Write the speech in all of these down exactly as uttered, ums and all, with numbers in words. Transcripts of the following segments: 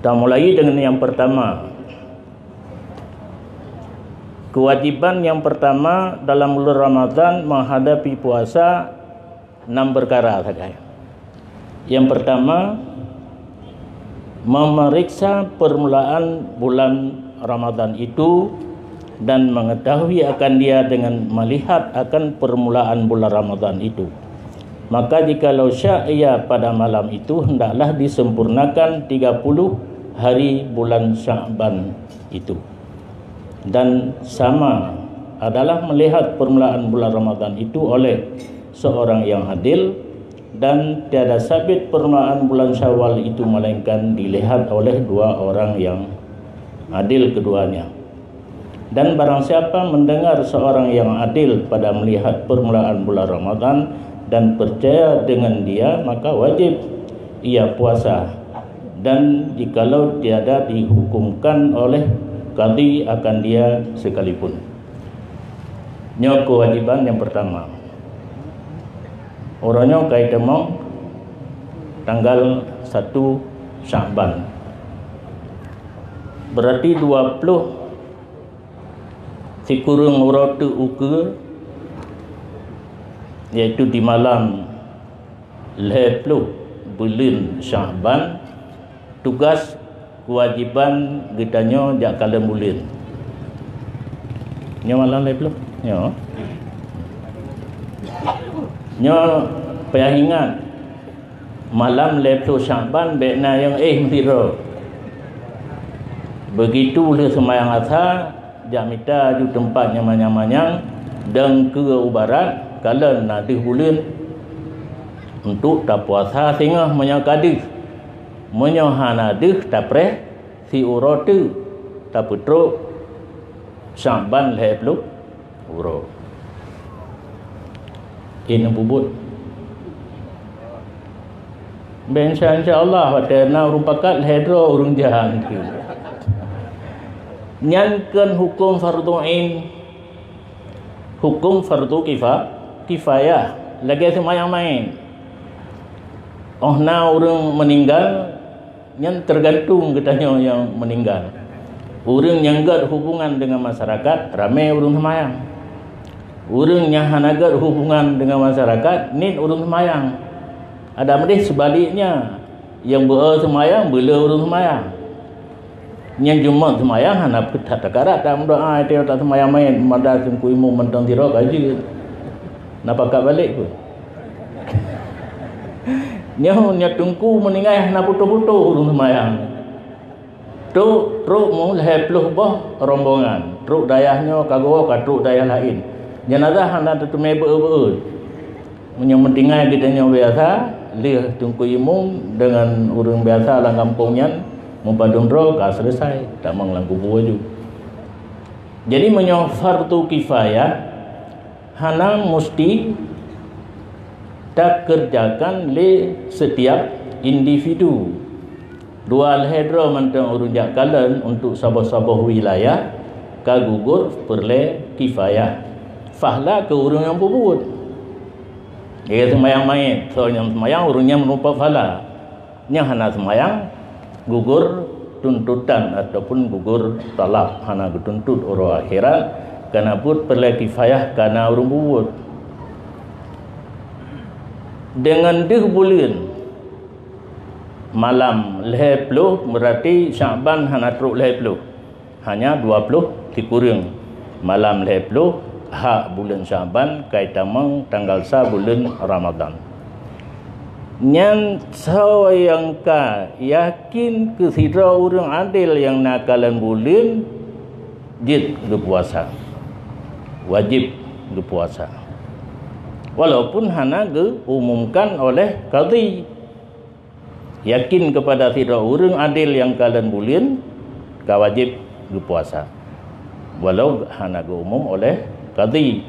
Tamulai dengan yang pertama. Kewajiban yang pertama dalam bulan Ramadan menghadapi puasa enam perkara sagai. Yang pertama, memeriksa permulaan bulan Ramadan itu dan mengetahui akan dia dengan melihat akan permulaan bulan Ramadan itu. Maka jikalau syak ia pada malam itu, hendaklah disempurnakan tiga puluh hari bulan Sya'ban itu. Dan sama adalah melihat permulaan bulan Ramadan itu oleh seorang yang adil, dan tiada sabit permulaan bulan Syawal itu melainkan dilihat oleh dua orang yang adil keduanya. Dan barang siapa mendengar seorang yang adil pada melihat permulaan bulan Ramadan dan percaya dengan dia, maka wajib ia puasa. Dan jikalau tiada dihukumkan oleh kadi akan dia sekalipun. Nyoe kewajiban yang pertama. Uroe nyoe ka itamong tanggal satu Sya'ban. Berarti dua puluh sikureueng uroe teuk ukeue, yaitu di malam lhée ploh buleuen Sya'ban, tugas keuwajéban geutanyoe jak kalon buleuen. Nyoe malam lhée ploh? Nyoe. Nyoe payah ingat, malam lhée ploh Sya'ban bék na nyang éh meusidroe. Begitu lheueh seumayang Asar, jak mita aju teumpat nyang manyang-manyang, dan keu u barat, kalon na deuh buleuen, untuk tapuasa singoh meunyoe ka deuh. Meunyoe hana deuh, tapreh siuroe teuk, tapeutrok Sya'ban lhée ploh uroe. Inong peubuet. Bèk insya, insya Allah, watèe na ureueng pakat lhèe droe ureueng jahan tu. Nyan kon huköm fardhu ain. Huköm fardhu kifa-, kifayah. Lagèe seumayang maén. Óh na ureueng meuninggal, nyan teugantung geutanyoe nyang meuninggal. Ureueng nyang gèt hubungan deungon masyarakat, ramé ureueng seumayang. Ureueng nyang hana gèt hubungan deungon masyarakat, niet ureueng seumayang. Adak meudeh seubaliknya, nyang beu-o seumayang, beu le ureueng seumayang. Nyang jumôt seumayang hana peue that takarat, tak meudoa, watèe tak seumayang maén, mada teungku imum mantong sidroe ka jeuet. Na pakat balek pun. Nyoe, nyoe teungku meuninggai hana putôh-putôh ureueng seumayang. Trok, trok mu lhèe ploh boh rombongan. Trok dayah nyoe ka goe ka trok dayah laén. Jenazah hana teuteumé beu-o-beu-o. Meunyoe meutinggai geutanyoe biasa, lheueh teungku imum deungon ureueng biasa lam gampông nyan meupadum droe ka seuleusai, tamong lam kubu aju. Jadi, meunyoe fardhu kifayah, hana musti takeurjakan lé seutiap individu. Dua lhèe droe mantong ureueng jak kalon untuk saboh-saboh wilayah ka gugur peureulèe kifayah. Fahla keu ureueng nyang peubuet. Lagèe seumayang maén, soe nyang seumayang ureueng nyan meurumpok fahla. Nyang hana seumayang, gugur tuntutan ataupun gugur talab, hana geutuntot uroe akhirat, kana buet peureulèe kifayah kana ureueng peubuet. Deungon deuh buleuen, malam lhèe ploh, beurati Sya'ban hana trok lhèe ploh. Hanya dua ploh sikureueng. Malam lhèe ploh, hak buleuen Sya'ban ka itamong tanggal sa buleuen Ramadhan. Nyan soe nyang ka yakin keu sidroe ureueng adél nyang na kalon buleuen, jeuet geupuasa. Wajéb geupuasa. Walaupun hana geuumumkan oleh kadhi. Yakin keupada sidroe ureueng adél nyang kalon buleuen, ka wajéb geupuasa, walau hana geuumum oleh kadhi.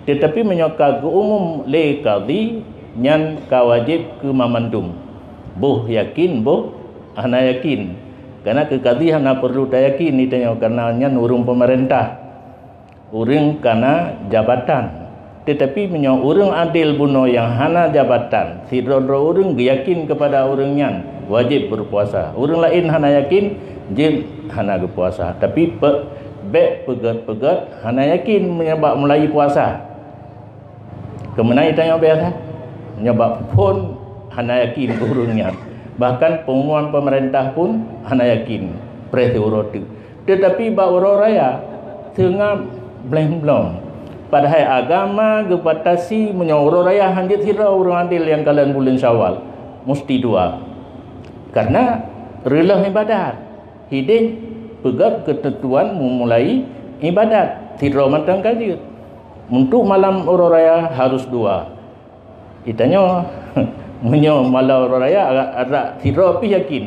Teutapi meunyoe ka geuumum lé kadhi, nyan ka wajéb keu mamandum, boh yakin, boh hana yakin. Kareuna keu kadhi hana peurlu tayakin geutanyoe, kareuna nyan ureueng peumeurintah. Ureueng kana jabatan. Teutapi meunyoe ureueng adél bunoe nyang hana jabatan, sidroe-droe ureueng geuyakin keupada ureueng nyan, wajéb berpuasa. Ureuëng laén hana yakin, jeuet hana geupuasa. Tapi pe-, bék peugét-peugét hana yakin meunyoe bak mulai puasa. Keumeunai tanyoe biasa, nyoe bak phon hana yakin ureuëng nyan. Bahkan pengumuman pemerintah pun hana yakin, preh siuroe teuk. Tetapi bak uroe raya, teungoh bleng-blong. Padahai agama geubatasi meunyoe uroe raya hanjeuet sidroe ureuëng adil nyang kalon buleuen Syawal, musti dua. Karena reuloh ibadat. Hideh peugét keutentuan meumulai ibadat sidroe mantong ka jeuet. Untuk malam uroe raya harus dua. Itanyoe, meunyoe malam uroe raya agak, agak sidroe pih yakin,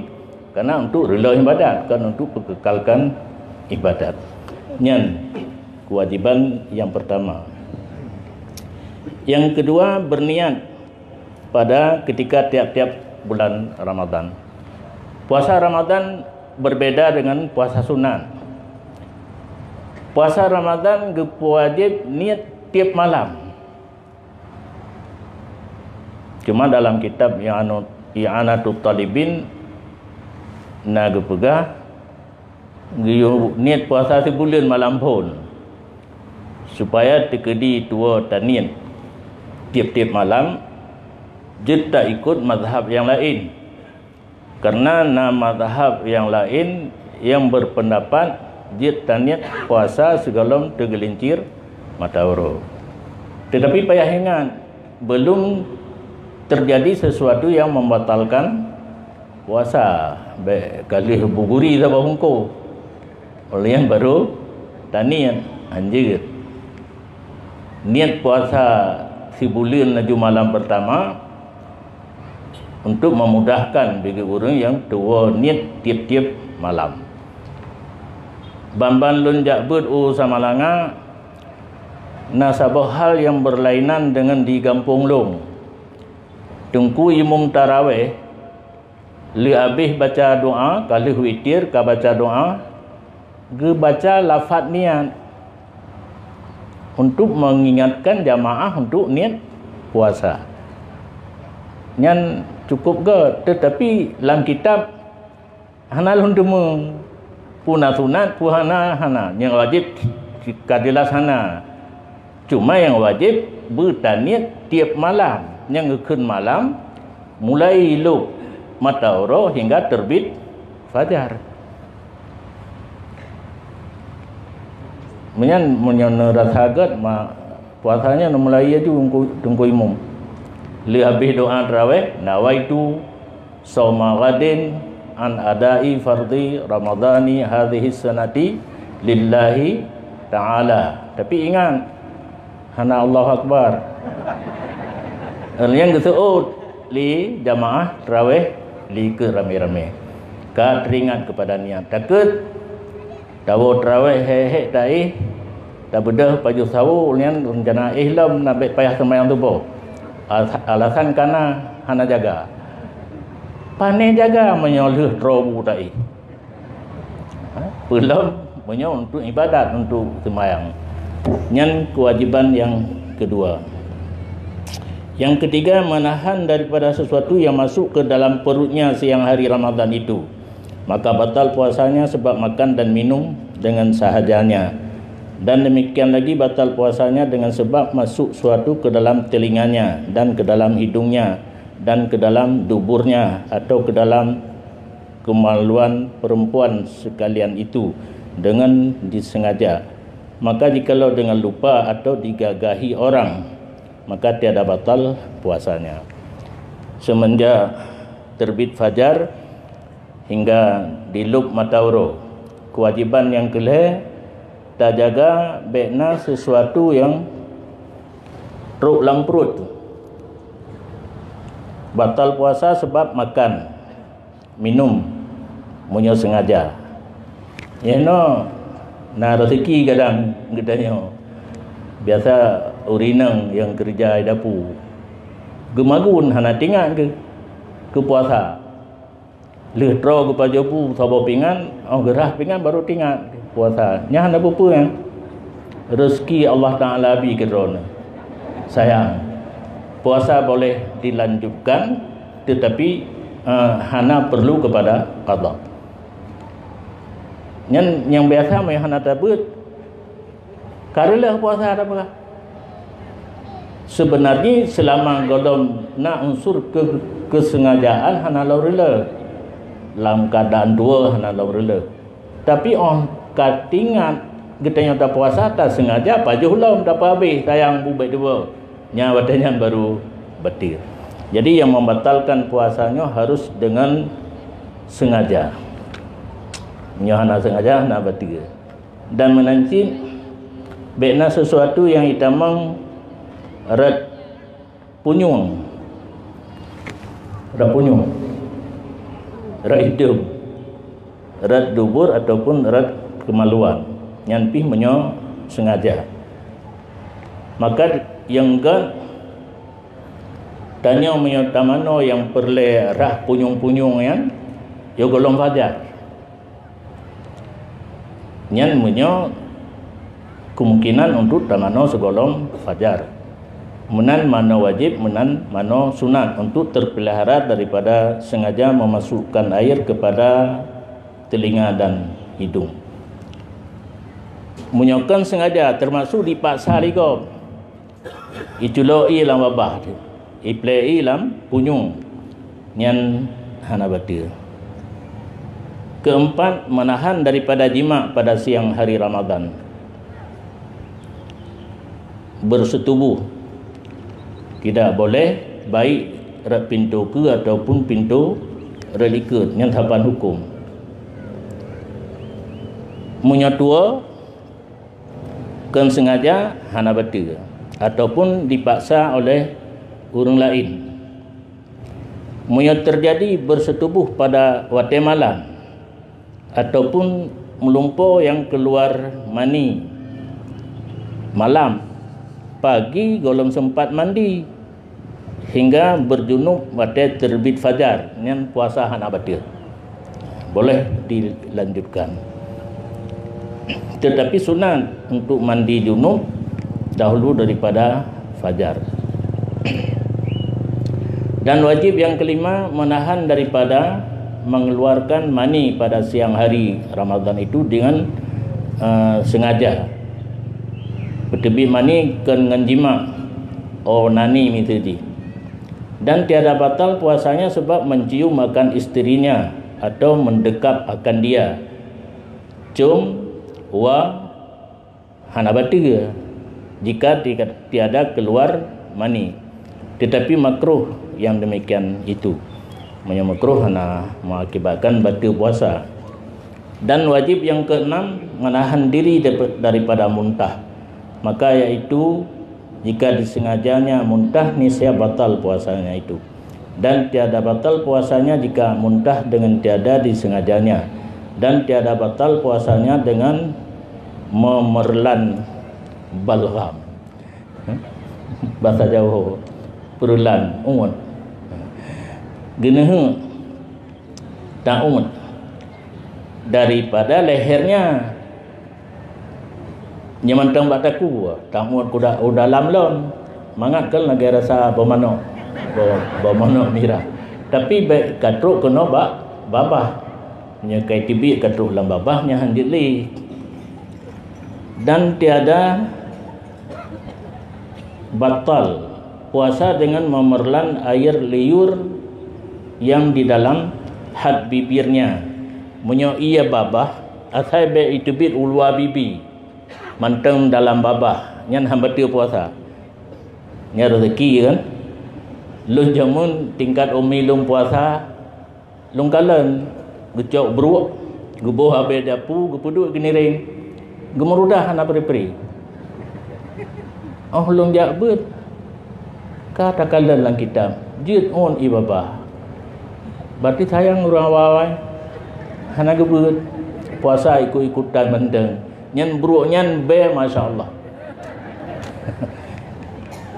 karena untuk reuloh ibadat, bukan untuk peukekalkan ibadat. Nyan kewajiban yang pertama. Yang kedua, berniat pada ketika tiap-tiap bulan Ramadan. Puasa Ramadan berbeda dengan puasa sunat. Puasa Ramadan geupeuwajéb niet tiep malam. Cuma dalam kitab I'anut-, I'anatut Talibin na geupeugah, geuyue niet puasa sibuleuen malam phon, supaya teukeudi tuwoe taniet tiep-tiep malam, jeuet taikot mazhab nyang laén. Karena na mazhab nyang laén nyang berpendapat jeuet taniet puasa sigohlom teugeulincir mata uroe. Tetapi payah ingat, belum terjadi sesuatu yang membatalkan puasa. Bék ka lheueh buguri saboh bungkôh, ulôn baru taniet, hanjeuet. Niet puasa sibuleuen laju malam pertama untuk memudahkan bagi ureuëng nyang tuwoe niet tiep-tiep malam. Ban-ban lôn jak beuet u Samalanga, na saboh hal nyang berlainan deungon di gampông lôn. Teungku imum taraweh, lheueh habéh baca doa, ka lheueh witir ka baca doa, geubaca lafaz niat untuk mengingatkan jamaah untuk niet puasa. Nyan cukup göt, tetapi lam kitab hana lôn teumé. Peue na sunat, peue hana, hana. Nyang wajéb ka jeulaih hana. Cuma nyang wajéb beutaniet tiep malam. Nyang geukheun malam, mulai lôb mata uroe hingga terbit fajar. Meunyan, meunyoe neurasa göt, ma-, puasa nyan neumulai laju teungku, teungku imum. Lheueh habéh doa taraweh, nawaitu shauma ghadin an adai fardhi ramadhani hadhihi sanati lillahi ta'ala. Tapi ingat, hana Allahu Akbar. Nyang geuseuôt lé jamaah taraweh lé keu ramé-ramé. Ka teringat kepada niat. Takheun tawoe taraweh hék-hék taéh, tabeudôh pajoh sawoe nyan rencana éh lom na bék payah seumayang suboh. Al-, alasan kana hana jaga. Pané jaga meunyoe lheueh troh bu taéh. Ha? Peulom meunyoe untuk ibadat, untuk seumayang. Nyan kewajiban yang kedua. Yang ketiga, menahan daripada sesuatu yang masuk ke dalam perutnya siang hari Ramadan itu. Maka batal puasanya sebab makan dan minum dengan sahajanya. Dan demikian lagi batal puasanya dengan sebab masuk suatu ke dalam telinganya dan ke dalam hidungnya dan ke dalam duburnya atau ke dalam kemaluan perempuan sekalian itu dengan disengaja. Maka jikalau dengan lupa atau digagahi orang, maka tiada batal puasanya. Semenjak terbit fajar hingga dilôb mata uroe. Kewajiban nyang keulhèe, tajaga bék na sesuatu nyang trok lam pruet. Batal puasa sabab makan, minum, meunyoe sengaja. Nyoe na raseuki kadang geutanyoe. Biasa ureueng inong nyang keureuja di dapu, geumagun hana teuingat keu, keu puasa. Lheueh troh geupajoh bu saboh pingan, 'oh geurhah pingan baru teuingat puasa. Nyan hana peue-peue nyan. Raseuki Allah Taala bri keu droeneuh. Sayang, puasa boleh dilanjutkan, tetapi eh, hana perlu kepada qada. Nyan nyang biasa meuhana tabeuet, ka reuloh puasa dah peugah. Sebenarnya selama gohlom na unsur ke-, kesengajaan hana lom reuloh. Lam keadaan dua hana lom reuloh. Tapi óh ka tingat geutanyoe tapuasa, tasengaja pajoh lom tapeuhabéh sayang bubek dua. Nyan watée nyan baru batil. Jadi yang membatalkan puasanya harus dengan sengaja. Nyoe hana sengaja hana batil. Dan meunan cit bék na sesuatu yang itamong rot punyueng. Rot punyueng. Rot idong. Rot dubur ataupun rot kemaluan. Nyan pih meunyoe sengaja. Maka nyang gét tanyoe meunyoe tamanoe nyang peureulée rhah punyueng-punyueng nyan, ya gohlom fajar. Nyan meunyoe kemungkinan untuk tamanoe sigohlom fajar. Meunan manoe wajéb, meunan manoe sunat untuk terpelihara daripada sengaja memasukkan air kepada telinga dan hidung. Meunyoe kon sengaja, termasuk dipaksa lé gob, iculok ié lam babah, iplée ié lam punyueng, nyan hana batil. Keempat, menahan daripada jimak pada siang hari Ramadan. Bersetubuh. Tidak boleh, baik rot pintoe keue ataupun pintoe rot likot, nyan saban huköm. Meunyoe tuwoe, kon sengaja hana batil ataupun dipaksa oleh ureuëng laén. Meunyoe terjadi bersetubuh pada watée malam ataupun meulumpoe nyang keuluar mani malam, pagi gohlom seumpat mandi, hingga berjunub watée terbit fajar, nyan puasa hana batil. Boleh dilanjutkan. Tetapi sunat untuk mandi junub dahulu daripada fajar. Dan wajib yang kelima, menahan daripada mengeluarkan mani pada siang hari Ramadan itu dengan, eh, sengaja. Peuteubiet mani kon ngon jimak, oh nani miseue jih. Dan tiada batal puasanya sebab mencium akan isterinya atau mendekap akan dia. Cium, wa, hana bateue jika ti-, tiada keluar mani. Tetapi makruh yang demikian itu. Meunyoe makruh hana mengakibatkan bateue puasa. Dan wajib yang keenam, menahan diri daripada muntah. Maka yaitu jika disengajanya muntah, niscaya batal puasanya itu. Dan tiada batal puasanya jika muntah dengan tiada disengajanya. Dan tiada batal puasanya dengan memerlan balgham. Bahasa Jawa, perlan, uet. Geuneuheuk, ta-uet daripada lehernya. Nyan mantong bak takue, ta-uet kuda u dalam lon. Mangat kan lagée rasa bau manok, bau, bau manok mirah. Tapi bék ka trok keunoe bak babah. Nyoe kai teubiet ka trok lam babah, nyan han jeuet lé. Dan tiada batal puasa dengan memerlan air liur yang di dalam had bibirnya. Meunyoe ié babah, asai bék iteubiet u luwa bibi, mantong dalam babah, nyan han bateue puasa. Nyan rezeki kan? Lôn jameun tingkat umi lôn puasa, lôn kalon, geucok bruek, geuboh abée dapu, geupeuduek geuniréng, geumeurudah hana pri-pri. Óh lôn jak beuet, ka takalon lam kitab, jeuet ngon ié babah. Berarti sayang ureuëng awai-awai, hana geubeuet, puasa ikut-ikutan mantong. Nyan bruek nyan bée, masya Allah.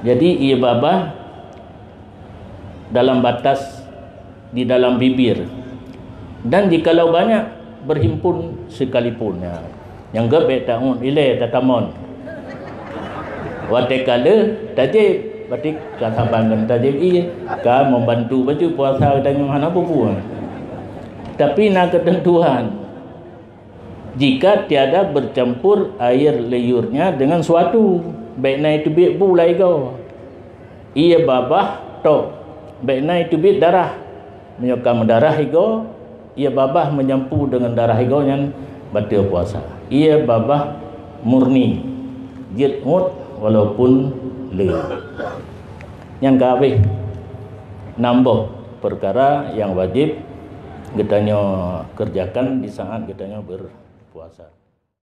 Jadi ié babah dalam batas di dalam bibir. Dan jikalau banyak berhimpun sekalipun, ya. Nyang gét bék ta-uet ilée tatamon. Watée ka lheueh tajép, Berarti ka saban gata jép ie, ka membantu bacut puasa geutanyoe hana peue-peue. Tapi na ketentuan. Jika tiada bercampur air liurnya dengan suatu, bék na iteubiet bu lam igoe. Ie babah tok, bék na iteubiet darah. Meunyoe ka meudarah igoe, ie babah meujampu deungon darah igoe nyan bateue puasa. Ie babah murni, jeuet ngot walaupun le. Nyan ka habéh nam boh peukara nyang wajéb geutanyoe keureujakan di saát geutanyoe berpuasa.